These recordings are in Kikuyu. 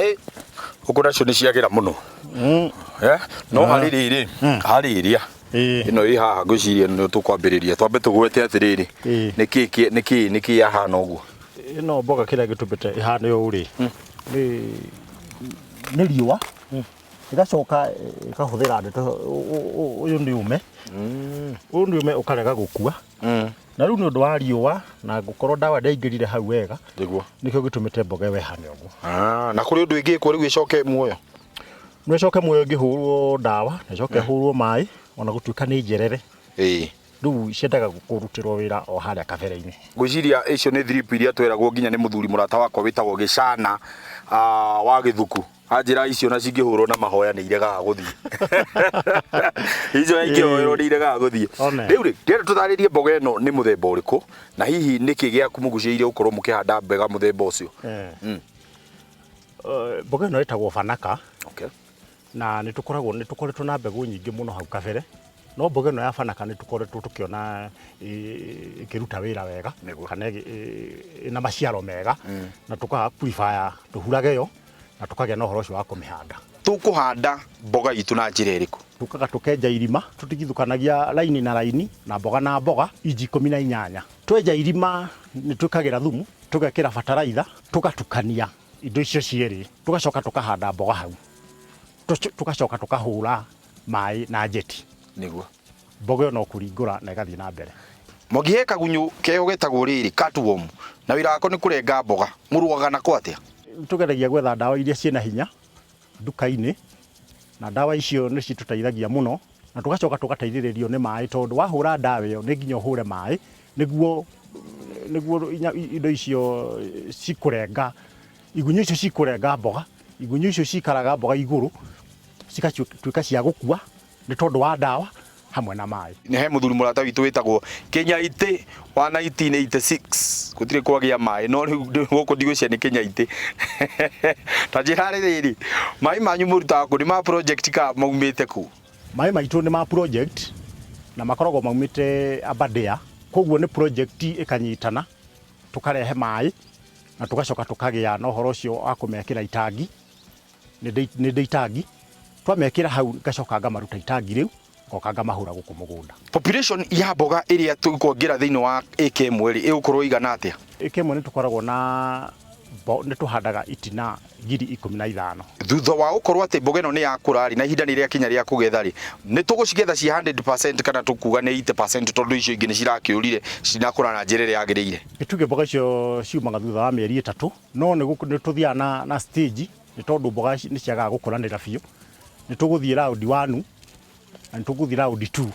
Ĩ, Ngũkũ nacio nĩ ciagĩra mũno. Eh, no harĩ rĩrĩ, harĩ ĩrĩa. Ĩĩ. Ĩno ĩ haha ngwĩciria nĩ tũkwambĩrĩria. Twambe tũgwete atĩrĩrĩ. Ĩĩ. Nĩkĩ nĩkĩ nĩkĩ yahana ũguo? Ĩno mboga kĩrĩa gĩtũmĩte ĩhane ũũ rĩ, nĩ nĩ riũa ĩgacoka ĩkahũthĩra ndeto ũyũ nĩ ũme. Ũyũ nĩ ũme ũkarega gũkua. Na rĩu nĩ ũndũ wa riũa na gũkorwo ndawa ndĩaingĩrire hau wega. Nĩguo. Nĩkĩo gĩtũmĩte mboga ĩyo ĩhane ũguo. Ah, na kũrĩ ũndũ ĩngĩkwo rĩu ĩcoke muoyo? No ĩcoke muoyo ĩngĩhũrwo ndawa na ĩcoke ĩhũrwo maĩ ona gũtuĩka nĩ njerere. Ĩĩ. Rĩu ciendaga kũrutĩrwo wĩra o harĩa kabere-inĩ. Ngwĩciria icio nĩ drip iria tweragwo nginya nĩ mũthuri mũrata wakwa wĩtagwo Gĩcana wa Gĩthuku. Anjĩra icio na cingĩhũrwo na mahoya nĩ iregaga gũthiĩ. Icio ingĩhoerwo nĩ iregaga gũthiĩ. One. Rĩu rĩ, ndĩrenda tũtarĩrie mboga ĩno nĩ mũthemba ũrĩkũ na hihi nĩkĩ gĩakũmũgucĩrĩirie gũkorwo mũkĩhanda mbega mũthemba ũcio? Mboga ĩno ĩtagwo banaka. Okay. Na nĩ tũkoragwo nĩ tũkoretwo na mbegũ nyingĩ mũno hau kabere no mboga ĩno ya banaka nĩ tũkoretwo tũkĩona ĩkĩruta wĩra wega Nĩguo. kana ĩna maciaro mega na tũka prefer tũhurage yo na tũkagĩa na ũhoro ũcio wa kũmĩhanda. Tũkũhanda mboga itũ na njĩra ĩrĩkũ? Tũkaga tũkenja irima tũtigithũkanagia raini na raini na mboga na mboga inji 18. Twenja irima nĩ twĩkagĩra thumu tũgekĩra bataraitha tũgatukania indo icio cierĩ tũgacoka tũkahanda mboga hau tũgacoka tũkahũra maĩ na njeti. Nĩguo. Mboga ĩyo no kũringũra na ĩgathiĩ na mbere. Mwangi he kagunyũ keho getagwo rĩrĩ cutworm na wĩra wako nĩ kũrenga mboga. Mũrũaga nako atĩa? Tũgeragia gwetha ndawa iria ciĩna hinya nduka-inĩ na ndawa icio nĩ citũteithagia mũno na tũgacoka tũgateithĩrĩrio nĩ maĩ tondũ wahũra ndawa ĩyo nĩ nginya ũhũre maĩ nĩguo nĩguo indo icio cikũrenga igunyũ icio cikũrenga mboga, igunyũ icio cikaraga mboga igũrũ cigatuĩka cia gũkua nĩ tondũ wa ndawa hamwe na maĩ. Nĩ he mũthuri mũrata witũ wĩtagwo Kĩnyaitĩ wa 1986 gũtirĩ kwagĩa maĩ no rĩu gũkũ ndigwĩciria nĩ Kĩnyaitĩ. Ta njĩra rĩrĩ, maĩ manyu mũrutaga kũ? Nĩ ma project ka maumĩte kũ? Maĩ maitũ nĩ ma project na makoragwo maumĩte Aberdare, koguo nĩ project ĩkanyitana tũkarehe maĩ na tũgacoka tũkagĩa na ũhoro ũcio wa kũmekĩra itangi, nĩ ndĩ itangi, twamekĩra hau ngacoka ngamaruta itangi rĩu ngoka ngamahũra gũkũ mũgũnda. Population ya mboga ĩrĩa tũkuongera thĩinĩ wa ĩka ĩmwe rĩ, ĩgũkorwo ĩigana atĩa? Ĩka ĩmwe nĩ tũkoragwo na nĩ tũhandaga itina 15,000. Thutha wa gũkorwo atĩ mboga ĩno nĩ yakũra rĩ, na ihinda nĩ rĩakinya rĩa kũgetha rĩ, nĩ tũgũcigetha ciĩ 100% kana tũkuga nĩ 80% tondũ icio ingĩ nĩ cirakĩũrire citinakũra na njĩra ĩrĩa yagĩrĩire? Nĩ tuge mboga icio ciumaga thutha wa mĩeri 3, no nĩ tũthiaga na stage nĩ tondũ mboga nĩ ciagaga gũkũranĩra biũ. Nĩ tũgũthiĩ round one na nĩ tũgũthiĩ round two,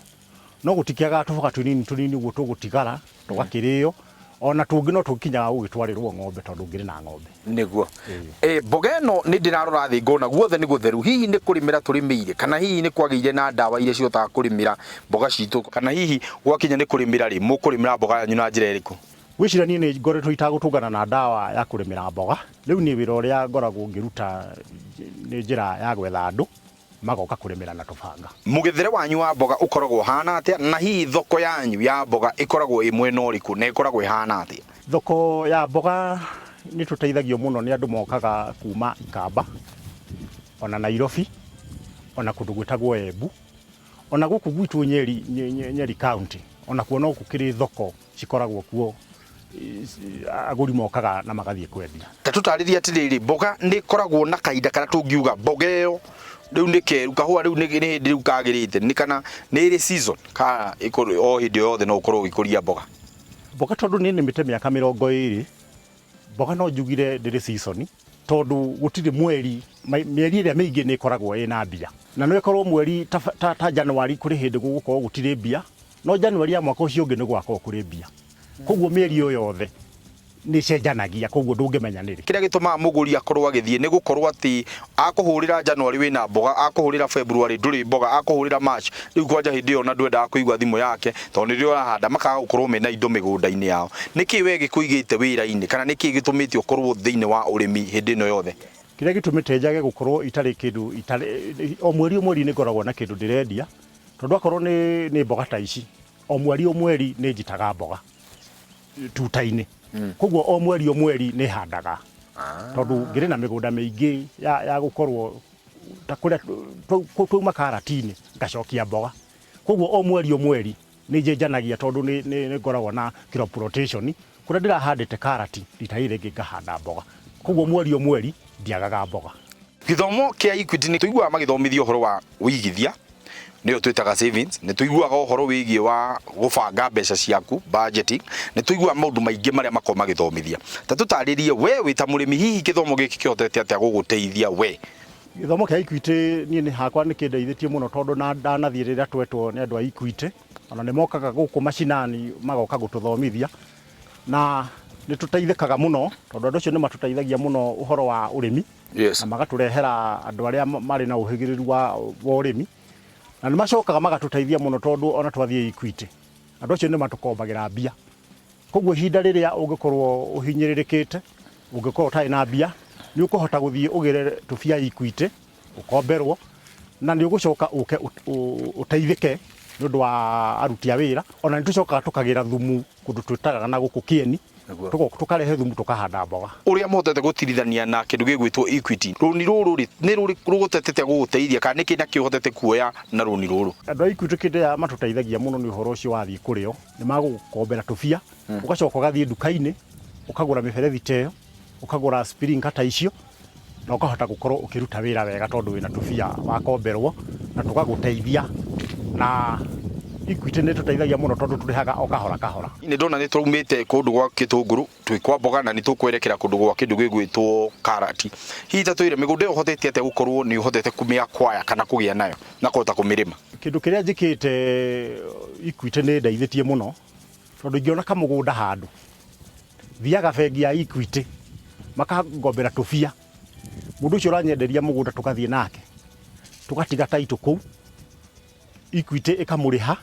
no gũtikĩagaga tũboga tũnini tũnini ũguo tũgũtigara tũgakĩrĩo, ona tũngĩ no tũkinyaga gũgĩtwarĩrwo ng'ombe tondũ ngĩrĩ na ng'ombe. Nĩguo. Ĩ, mboga ĩno nĩ ndĩrarora thĩ ngona guothe nĩ gũtheru, hihi nĩ kũrĩmĩra tũrĩmĩire kana hihi nĩ kwagĩire na ndawa iria cihotaga kũrĩmĩra mboga citũ kana hihi gwakinya nĩ kũrĩmĩra rĩ, mũkũrĩmĩra mboga yanyu na njĩra ĩrĩkũ? Ngwĩciria niĩ nĩ ngoretwo itagũtũngana na ndawa ya kũrĩmĩra mboga, rĩu niĩ wĩra ũrĩa ngoragwo ngĩruta nĩ njĩra ya gwetha andũ magoka kũrĩmĩra na tũbanga. Mũgethere wanyu wa mboga ũkoragwo ũhana atĩa na hihi thoko yanyu ya mboga ĩkoragwo ĩ mwena ũrĩkũ na ĩkoragwo ĩhana atĩa? Thoko ya mboga nĩ tũteithagio mũno nĩ andũ mokaga kuma Ikamba, ona Nairobi, ona kũndũ gwĩtagwo Embu, ona gũkũ gwitũ Nyeri, Nyeri County, onakuo no gũkĩrĩ thoko cikoragwo kuo agũri mokaga na magathiĩ kwendia. Ta tũtarĩrie atĩrĩrĩ, mboga nĩ ĩkoragwo na kahinda karĩa tũngiuga mboga ĩyo rĩu nĩ keru, kahũa rĩu nĩ hĩndĩ rĩu kagĩrĩte, nĩ kana nĩ ĩrĩ season kana o hĩndĩ o yothe no ũkorwo ũgĩkũria mboga? Mboga tondũ niĩ nĩmĩte mĩaka 20, mboga no njugire ndĩrĩ season tondũ gũtirĩ mweri, mĩeri ĩrĩa mĩingĩ nĩ ĩkoragwo ĩna mbia. Na no ĩkorwo mweri ta January kũrĩ hĩndĩ gũgũkorwo gũtirĩ mbia, no January ya mwaka ũcio ũngĩ nĩ gũgakorwo kũrĩ mbia. Koguo mĩeri ĩyo yothe nĩ ĩcenjanagia koguo ndũngĩmenya nĩ rĩ. Kĩrĩa gĩtũmaga mũgũri akorwo agĩthiĩ nĩ gũkorwo atĩ akũhũrĩra January wĩna mboga, akũhũrĩra February ndũrĩ mboga, akũhũrĩra March rĩu kwanja hĩndĩ ĩyo ona ndwendaga kũigua thimũ yake tondũ nĩrĩo ũrahanda, makaga gũkorwo mena indo mĩgũnda-inĩ yao. Nĩkĩ we gĩkũigĩte wĩra-inĩ kana nĩkĩ gĩtũmĩte ũkorwo thĩinĩ wa ũrĩmi hĩndĩ ĩno yothe? Kĩrĩa gĩtũmĩte njage gũkorwo itarĩ kĩndũ itarĩ, o mweri o mweri nĩ ngoragwo na kĩndũ ndĩrendia, tondũ akorwo nĩ mboga ta ici, o mweri o mweri nĩ njitaga mboga tuta-inĩ. Koguo o mweri o mweri nĩ handaga. Tondũ ngĩrĩ na mĩgũnda mĩingĩ ya gũkorwo ta kũrĩa twauma karati-inĩ ngacokia mboga. Koguo o mweri o mweri nĩ njenjanagia tondũ nĩ ngoragwo na crop rotation, kũrĩa ndĩrahandĩte karati rita rĩrĩ rĩngĩ ngahanda mboga. Koguo mweri o mweri ndiagaga mboga. Gĩthomo kĩa Equity nĩ tũiguaga magĩthomithia ũhoro wa ũigithia, nĩyo twĩtaga savings, nĩ tũiguaga ũhoro wĩgiĩ wa gũbanga mbeca ciaku, budgeting, nĩ tũiguaga maũndũ maingĩ marĩa makoragwo magĩthomithia. Ta tũtarĩrie we wĩ ta mũrĩmi hihi gĩthomo gĩkĩ kĩhotete atĩa gũgũteithia we? Gĩthomo kĩa Equity niĩ nĩ hakwa nĩ kĩndeithĩtie mũno tondũ na ndanathiĩ rĩrĩa twetwo nĩ andũ a Equity, ona nĩ mokaga gũkũ macinani magoka gũtũthomithia, na nĩ tũteithĩkaga mũno tondũ andũ acio nĩ matũteithagia mũno ũhoro wa ũrĩmi. Yes. Na magatũrehera andũ arĩa marĩ na ũhĩgĩrĩru wa ũrĩmi, na nĩ macokaga magatũteithia mũno tondũ ona twathiĩ Equity andũ acio nĩ matũkombagĩra mbia. Koguo ihinda rĩrĩa ũngĩkorwo ũhinyĩrĩrĩkĩte, ũngĩkorwo ũtarĩ na mbia, nĩ ũkũhota gũthiĩ ũgĩre tũbia Equity, ũkomberwo, na nĩ ũgũcoka ũke ũteithĩke nĩ ũndũ wa aruti a wĩra. Ona nĩ tũcokaga tũkagĩra thumu kũndũ twĩtaga na gũkũ kĩeni. Tũkarehe thumu tũkahanda mboga. Ũrĩa mũhotete gũtirithania na kĩndũ gĩgwĩtwo Equity, rũni rũrũ rĩ, nĩ rũgũtetete gũgũteithia kana nĩkĩ na kĩ ũhotete kuoya na rũni rũrũ? Andũ a Equity kĩrĩa matũteithagia mũno nĩ ũhoro ũcio wathiĩ kũrĩ o, nĩ magũgũkombera tũbia, ũgacoka ũgathiĩ nduka-inĩ, ũkagũra mĩberethi ta ĩyo, ũkagũra sprinkler ta icio, na ũkahota gũkorwo ũkĩruta wĩra wega tondũ wĩna tũbia wakomberwo na tũgagũteithia. Na Equity nĩ ĩtũteithagia mũno tondũ tũrĩhaga o kahora kahora. Nĩ ndona nĩ tũraumĩte kũndũ gwa gĩtũngũrũ twĩ kwa mboga na nĩ tũkwerekera kũndũ gwa kĩndũ gĩgwĩtwo karati. Hihi ta twĩre mĩgũnda ĩyo ũhotete atĩa gũkorwo nĩ ũhotete kũmĩ-acquire kana kũgĩa nayo na kũhota kũmĩrĩma? Kĩndũ kĩrĩa njĩkĩte Equity nĩ ĩndeithĩtie mũno tondũ ingĩona kamũgũnda handũ thiaga bengi ya Equity makangombera tũbia, mũndũ ũcio ũranyenderia mũgũnda tũgathiĩ nake tũgatiga title kũu, Equity ĩkamũrĩha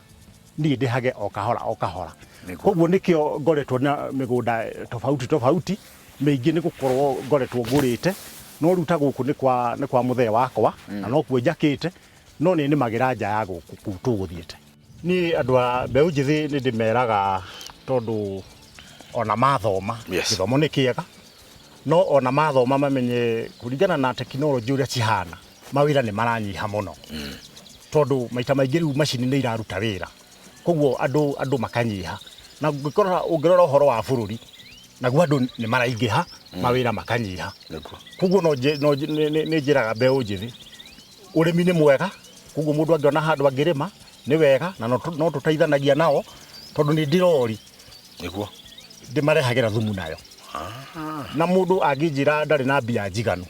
niĩ ndĩhage o kahora o kahora. Koguo nĩkĩo ngoretwo na mĩgũnda tofauti tofauti mĩingĩ nĩ gũkorwo ngoretwo ngũrĩte, no rĩu ta gũkũ nĩ kwa mũthee wakwa na nokuo njakĩte, no nĩ nĩmagĩra nja ya gũkũ kũu tũgũthiĩte. Niĩ andũ a mbeũ njĩthĩ nĩ ndĩmeraga tondũ ona mathoma, gĩthomo nĩ kĩega, no ona mathoma mamenye kũringana na tekinoronjĩ ũrĩa cihana, mawĩra nĩ maranyiha mũno. Tondũ maita maingĩ rĩu macini nĩ iraruta wĩra, koguo andũ makanyiha. Na ũngĩrora ũhoro wa bũrũri, naguo andũ nĩ maraingĩha, mawĩra makanyiha. Koguo nĩ njĩraga mbeũ njĩthĩ, ũrĩmi nĩ mwega, koguo mũndũ angĩona handũ angĩrĩma, nĩ wega, na no tũteithanagia nao, tondũ nĩ ndĩrori. Ndĩmarehagĩra thumu nayo. Na mũndũ angĩnjĩra ndarĩ na mbia njiganu,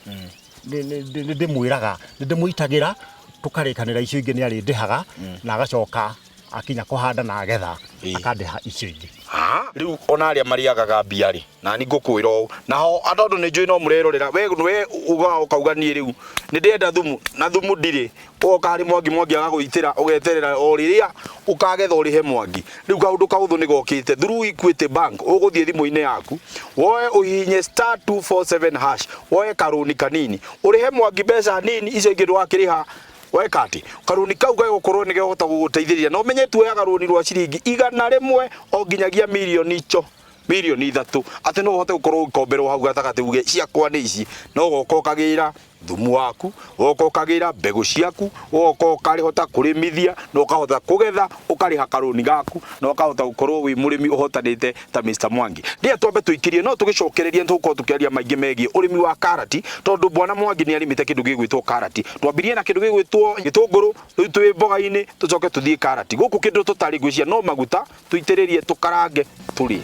nĩ ndĩmwĩraga, nĩ ndĩmũitagĩra, tũkarĩkanĩra icio ingĩ nĩ arĩndĩhaga, na agacoka akinya kũhanda na agetha, akandĩha icio ingĩ. Rĩu ona arĩa marĩagaga mbia rĩ, na ni ngũkwĩra ũũ, naho tondũ nĩ njũĩ no mũrerorera, we ũgauga niĩ rĩu nĩ ndĩrenda thumu na thumu ndirĩ, ũgoka harĩ Mwangi, Mwangi agagũitĩra, ũgeterera o rĩrĩa ũkagetha ũrĩhe Mwangi. Rĩu kaũndũ kahũthũ nĩ gokĩte through Equity Bank, ũgũthiĩ thimũ-inĩ yaku, woe ũhihinye star 247 hash, woe karũni kanini, ũrĩhe Mwangi mbeca nini, icio ingĩ ndũgakĩrĩha weka atĩ karũni kau gagũkorwo nĩ gegũhota gũgũteithĩrĩria. Na ũmenye tuoyaga rũni rwa ciringi 100 o nginyagia mirioni ico mirioni 3, atĩ no ũhote gũkorwo ũgĩkomberwo hau gatagatĩ uge ciakwa nĩ ici, no ũgoka ũkagĩra thumu waku, ũgoka ũkagĩra mbegũ ciaku, ũgoka ũkahota kũrĩmithia na ũkahota kũgetha, ũkarĩha karũni gaku na ũkahota gũkorwo wĩ mũrĩmi ũhotanĩte ta Mr Mwangi. Rĩrĩa twambe tũikĩrie no tũgĩcokererie nĩ tũgũkorwo tũkĩaria maingĩ megiĩ ũrĩmi wa karati, tondũ bwana Mwangi nĩ arĩmĩte kĩndũ gĩgwĩtwo karati. Twambirie na kĩndũ gĩgwĩtwo gĩtũngũrũ, rĩu twĩ mboga-inĩ tũcoke tũthiĩ karati. Gũkũ kĩndũ tũtarĩ ngwĩciria no maguta tũitĩrĩrie tũkarange tũrĩe.